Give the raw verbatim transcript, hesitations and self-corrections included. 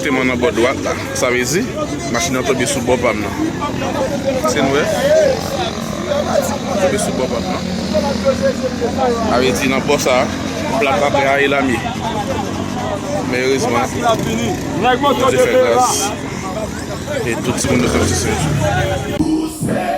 Te mwen nan bò dwat la. Sa vle di, machin nan tonbe sou bò pa m nan. Se nou wè? Tonbe sou bò pa m nan. Sa vle di nan bò sa, plat la te ale lamye. Men erezman, Bondye fè gras. E tout timoun yo soti sèch.